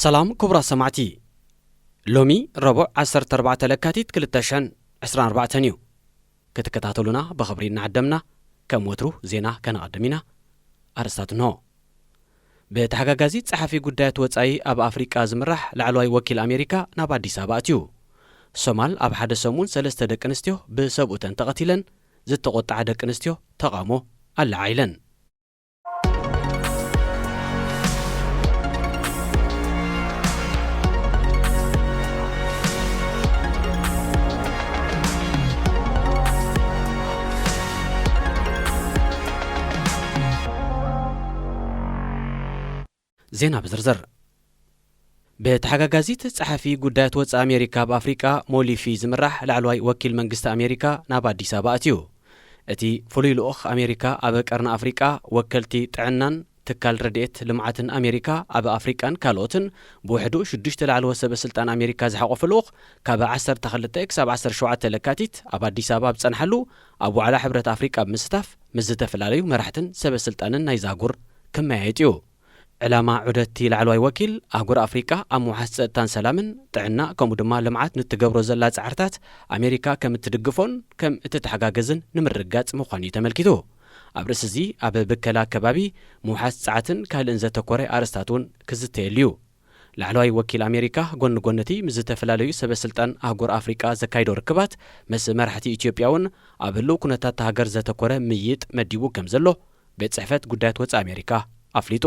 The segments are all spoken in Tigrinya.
ሰላም ክቡራት ሰማዕቲ፣ ሎሚ ረቡዕ ዓሰርተ ኣርባዕተ ለካቲት ክልተ ሽሕን ዕስራን ኣርባዕተን እዩ። ክትከታተሉና ብኽብሪ እናዓደምና፣ ከም ወትሩ ዜና ከነቐድም ኢና። ኣርእስታት እንሆ። ብተሓጋጋዚ ጸሓፊ ጉዳያት ወጻኢ ኣብ ኣፍሪቃ ዝምራሕ ላዕለዋይ ወኪል ኣሜሪካ ናብ ኣዲስ ኣበባ ኣትዩ። ሶማል ኣብ ሓደ ሰሙን ሰለስተ ደቂ ኣንስትዮ ብሰብኡተን ተቐቲለን፣ ዝተቖጥዓ ደቂ ኣንስትዮ ተቓውሞ ኣለዓ ኢለን። ዜና ብዝርዝር። ብተሓጋጋዚት ጸሓፊ ጉዳያት ወጻኢ ኣሜሪካ ኣብ ኣፍሪቃ ሞሊፊ ዝምራሕ ላዕለዋይ ወኪል መንግስቲ ኣሜሪካ ናብ ኣዲስ ኣበባ ኣትዩ። እቲ ፍሉይ ልኡኽ ኣሜሪካ ኣብ ቀርኒ ኣፍሪቃ፣ ወከልቲ ጥዕናን ትካል ረድኤት ልምዓትን ኣሜሪካ ኣብ ኣፍሪቃን ካልኦትን፣ ብውሕዱ ሽዱሽተ ላዕለዎት ሰበ ስልጣን ኣሜሪካ ዝሓቖፈ ልኡኽ፣ ካብ ዓሰርተ ክልተ ክሳብ ዓሰርተ ሸውዓተ ለካቲት ኣብ ኣዲስ ኣበባ ኣብ ዝጸንሓሉ፣ ኣብ ዋዕላ ሕብረት ኣፍሪቃ ብምስታፍ ምስ ዝተፈላለዩ መራሕትን ሰበ ስልጣንን ናይዛ ኣህጉር ክመያየጥ እዩ። ዕላማ ዑደት'ቲ ላዕለዋይ ወኪል፣ ኣህጉር ኣፍሪቃ ኣብ ምውሓስ ጸጥታን ሰላምን፣ ጥዕና፣ ከምኡ ድማ ልምዓት ንትገብሮ ዘላ ጻዕርታት ኣሜሪካ ከም እትድግፎን ከም እትተሓጋገዝን ንምርግጋጽ ምዃኑ እዩ ተመልኪቱ። ኣብ ርእሲ እዚ፣ ኣብ ብከላ ከባቢ፣ ምውሓስ ጸዓትን ካልእን ዘተኮረ ኣርእስታት እውን ክዝተየሉ እዩ። ላዕለዋይ ወኪል ኣሜሪካ፣ ጎኒ ጎኒ እቲ ምስ ዝተፈላለዩ ሰበ ስልጣን ኣህጉር ኣፍሪቃ ዘካይዶ ርክባት፣ ምስ መራሕቲ ኢትዮጵያ እውን ኣብ ህሉው ኩነታት እታ ሃገር ዘተኮረ ምይይጥ መዲቡ ከም ዘሎ ቤት ጽሕፈት ጉዳያት ወጻኢ ኣሜሪካ ኣፍሊጡ።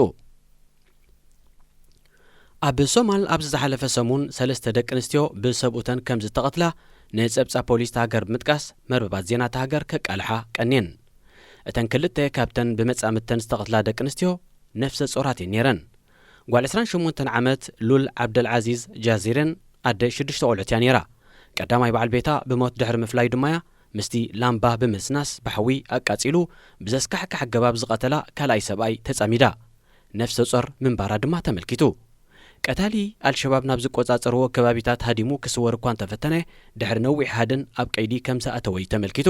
ኣብ ሶማል ኣብዚ ዝሓለፈ ሰሙን ሰለስተ ደቂ ኣንስትዮ ብሰብኡተን ከም ዝተቐትላ ንጸብጻብ ፖሊስ እታ ሃገር ብምጥቃስ መርበባት ዜና እታ ሃገር ከቃልሓ ቀንየን። እተን ክልተ ካብተን ብመጻምድተን ዝተቐትላ ደቂ ኣንስትዮ ነፍሰ ጾራት እየን ነይረን። ጓል ዕስራን ሸሞንተን ዓመት ሉል ዓብደልዓዚዝ ጃዚርን ኣደ ሽዱሽተ ቆልዑት እያ ነይራ። ቀዳማይ በዓል ቤታ ብሞት ድሕሪ ምፍላዩ ድማ እያ ምስቲ ላምባ ብምስናስ ብሓዊ ኣቃጺሉ ብዘስካሕክሕ ኣገባብ ዝቐተላ ካልኣይ ሰብኣይ ተጻሚዳ። ነፍሰ ጾር ምንባራ ድማ ተመልኪቱ። ቀታሊ ኣልሸባብ ናብ ዝቆጻጸርዎ ከባቢታት ሃዲሙ ክስወር እኳ እንተፈተነ፣ ድሕሪ ነዊሕ ሃድን ኣብ ቀይዲ ከም ዝኣተወ እዩ ተመልኪቱ።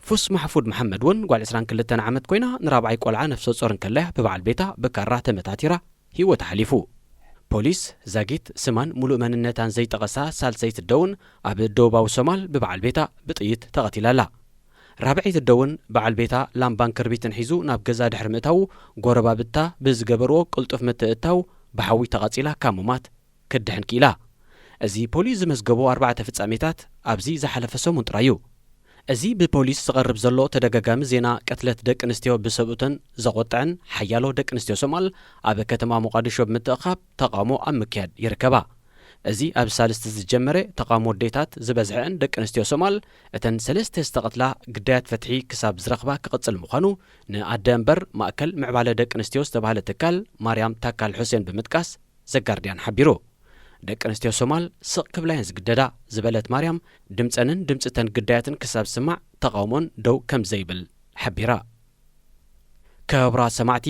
ፉስ ማሕፉድ መሓመድ እውን ጓል ዕስራን ክልተን ዓመት ኮይና፣ ንራብዓይ ቆልዓ ነፍሰ ጾር እንከላ እያ ብበዓል ቤታ ብካራ ተመታቲራ ህይወታ ሓሊፉ። ፖሊስ ዛጊት ስማን ሙሉእ መንነታን ዘይጠቐሳ ሳልሰይቲ ኣደ እውን ኣብ ደቡባዊ ሶማል ብበዓል ቤታ ብጥይት ተቐቲላ ኣላ። ራብዐይቲ ኣደ እውን በዓል ቤታ ላምባን ክርቢትን ሒዙ ናብ ገዛ ድሕሪ ምእታዉ፣ ጎረባብታ ብዝገበርዎ ቅልጡፍ ምትእትታው ብሓዊ ተቓጺላ ካብ ምሟት ክትድሕን ክኢላ። እዚ ፖሊስ ዝመዝገቦ ኣርባዕተ ፍጻሜታት ኣብዚ ዝሓለፈ ሰሙን ጥራይ እዩ። እዚ ብፖሊስ ዝቐርብ ዘሎ ተደጋጋሚ ዜና ቅትለት ደቂ ኣንስትዮ ብሰብኡተን ዘቖጥዐን ሓያሎ ደቂ ኣንስትዮ ሶማል ኣብ ከተማ ሞቓዲሾ ብምትእኻብ ተቓውሞ ኣብ ምክያድ ይርከባ። እዚ ኣብ ሳልስቲ ዝጀመረ ተቓውሞ ኣዴታት ዝበዝሐአን ደቂ ኣንስትዮ ሶማል እተን ሰለስተ ዝተቐትላ ግዳያት ፍትሒ ክሳብ ዝረኽባ ክቕጽል ምዃኑ ንኣደ እምበር ማእከል ምዕባለ ደቂ ኣንስትዮ ዝተባህለ ትካል ማርያም ታካል ሑሴን ብምጥቃስ ዘጋርድያን ሓቢሩ። ደቂ ኣንስትዮ ሶማል ስቕ ክብላ እየን ዝግደዳ ዝበለት ማርያም፣ ድምጸንን ድምጺ እተን ግዳያትን ክሳብ ዝስማዕ ተቓውሞን ደው ከም ዘይብል ሓቢራ። ክቡራት ሰማዕቲ፣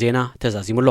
ዜና ተዛዚሙ ኣሎ።